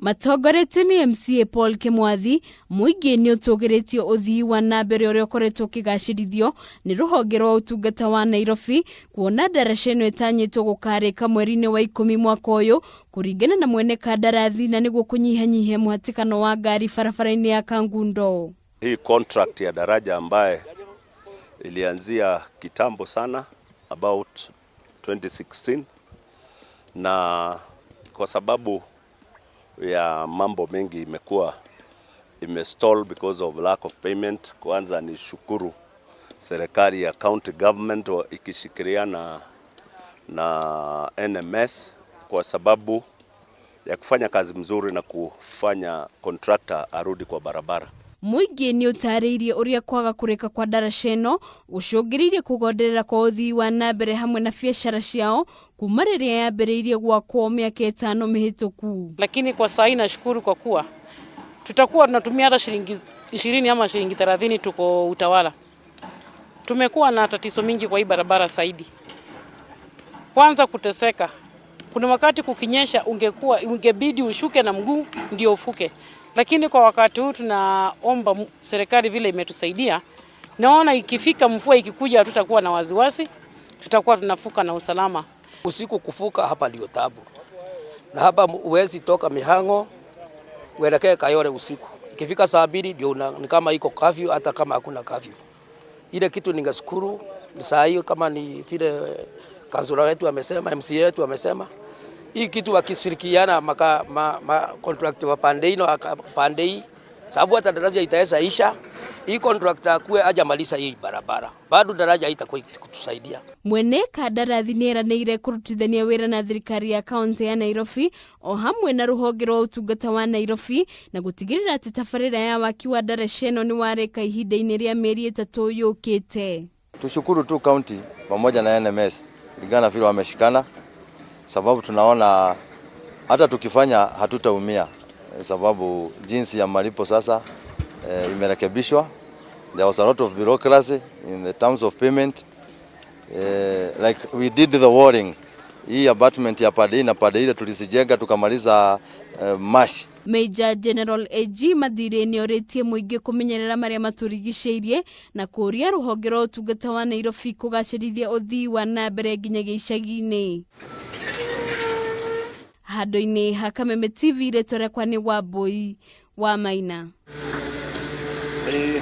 Matongoretio nĩ MCA Paul Kĩmwathi, mũingĩ nĩ ũtũgĩrĩtio ũthii wa na mbere ũrĩa ũkoretwo ũkĩgacĩrithio nĩ rũhonge rwa ũtungata wa Nairobi, kuona ndaraca ĩno ĩtanyĩtwo gũkarĩka mweri-inĩ wa 10 mwaka ũyũ kũringana na mwene kandarathi, na nĩguo kũnyihanyihia mũhatĩkano wa ngari barabara-inĩ ya Kangundo. Hii contract ya daraja ambaye ilianzia kitambo sana, about 2016, na kwa sababu ya mambo mengi imekuwa imestall because of lack of payment. Kwanza ni shukuru serikali ya county government ikishirikiana na NMS kwa sababu ya kufanya kazi mzuri na kufanya contractor arudi kwa barabara. Mũingĩ nĩ ũtarĩirie ũrĩa kwaga kũrĩka kwa ndaraca ĩno gũcũngĩrĩirie kũgonderera kwa ũthii wa na mbere hamwe na biacara ciao kuma rĩrĩa yambĩrĩirie gwakwo mĩaka 5 mĩhĩtũku. Lakini kwa saa hii nashukuru kwa kuwa tutakuwa tunatumia hata shilingi 20 ama shilingi 30 tuko Utawala. Tumekuwa na tatizo mingi kwa hii barabara zaidi. Kwanza kuteseka. Kuna wakati kukinyesha ungebidi ushuke na mguu ndio ufuke. Lakini kwa wakati huu tunaomba serikali vile imetusaidia. Naona ikifika mvua ikikuja hatutakuwa na wasiwasi, tutakuwa tunafuka na usalama. Usiku kufuka hapa ndio tabu. Na hapa huwezi toka Mihango uelekee Kayole usiku. Ikifika saa 2 ndio ni kama iko curfew, hata kama hakuna curfew. Ile kitu ningeshukuru ni saa hiyo, kama ni vile kansula wetu amesema, MCA wetu amesema, hii kitu wakishirikiana ma contract wa pande hii na pande hii, sababu hata daraja itaweza isha, hii contract akuwe hajamaliza hii barabara, bado daraja haitakuwa kutusaidia. Mwene kandarathi nĩ eranĩire kũrutithania wĩra na thirikari ya kaunti ya Nairobi o hamwe na rũhonge rwa ũtungata wa Nairobi na gũtigĩrĩra atĩ tabarĩra ya waki wa ndaraca ĩno nĩ warĩka ihinda-inĩ rĩa mĩeri 3 yũkĩte. Tushukuru tu county pamoja na NMS kulingana na vile wameshikana, sababu tunaona hata tukifanya hatutaumia, sababu jinsi ya malipo sasa imerekebishwa. There was a lot of bureaucracy in the terms of payment. Like we did the walling. Hii abutment ya pande hii na pande ile tulisijenga tukamaliza March. Major General AG Mathire nĩ orĩtie mũingĩ kũmenyerera marĩa matũrigicĩirie na kũũria rũhonge rwa ũtungata wa Nairobi kũgacĩrithia ũthii wa na mbere nginyagia icagi-inĩ. Handũ-inĩ ha Kameme TV, rĩtwa rĩakwa nĩ Wambui wa Maina.